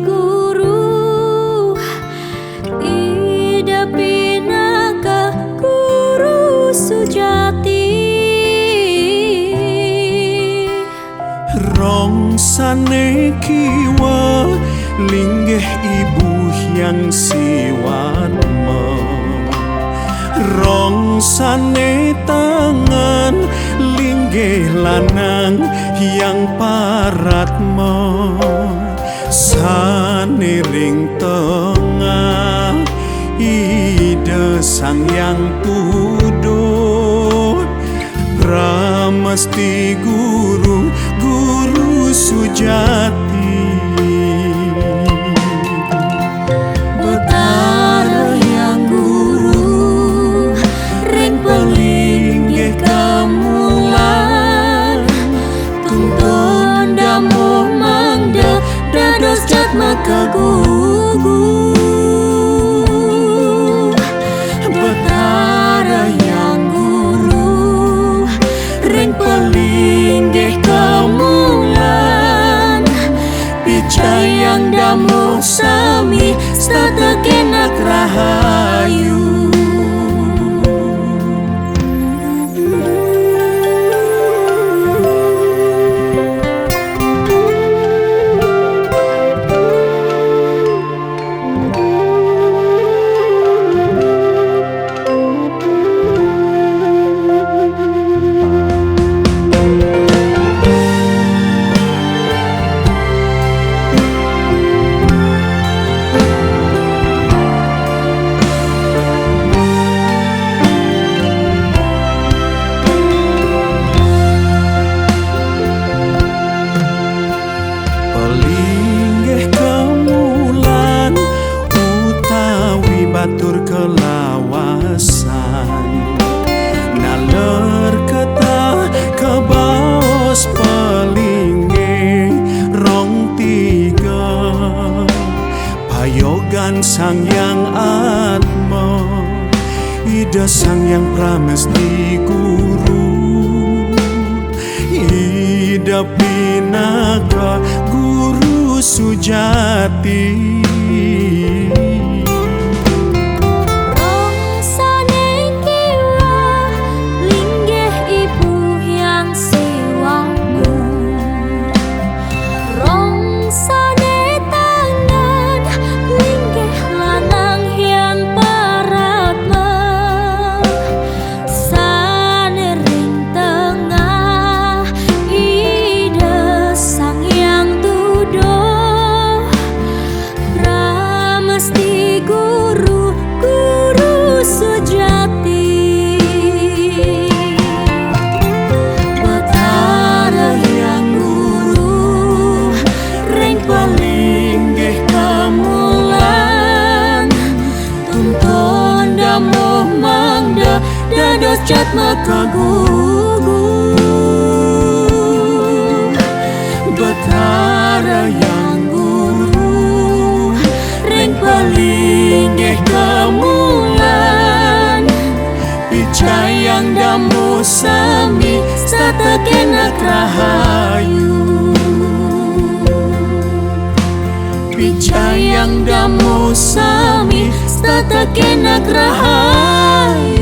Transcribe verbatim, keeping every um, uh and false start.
Guru, Ida pinaka guru sujati. Rong sane kiwa, linggih Ibu Hyang Siwatma. Rong sane tangan, linggih lanang Hyang Paratma. Sane ring tengah, Ida Sang Hyang Tuduh, Pramesti Guru, guru sujati. Betara Hyang Guru, ring palinggih kamulan, tuntun damuh mangda dados jatma kagugu. Betara Hyang Guru, ring palinggih kamulan, picayang damuh sami setata kenak rahayu. Palinggih kamulan utawi batur kalawasan, naler ketah kabaos palinggih rong tiga. Payogan Sang Hyang Atma, Ida Sang Hyang Pramesti Guru, Ida pinaka guru sujati. Rong sane kiwa, linggih Ibu Hyang Siwatma. Rong sane tangan, linggih lanang Hyang Paratma. Sane ring tengah, Ida Sang Hyang Tuduh, Pramesti Guru, guru sujati. Betara Hyang Guru, ring palinggih kamulan, tuntun damuh mangda dados jatma kagugu. Betara Hyang Guru, ring palinggih kamulan, picayang damuh sami setata kenak rahayu. Picayang damuh sami setata kenak rahayu.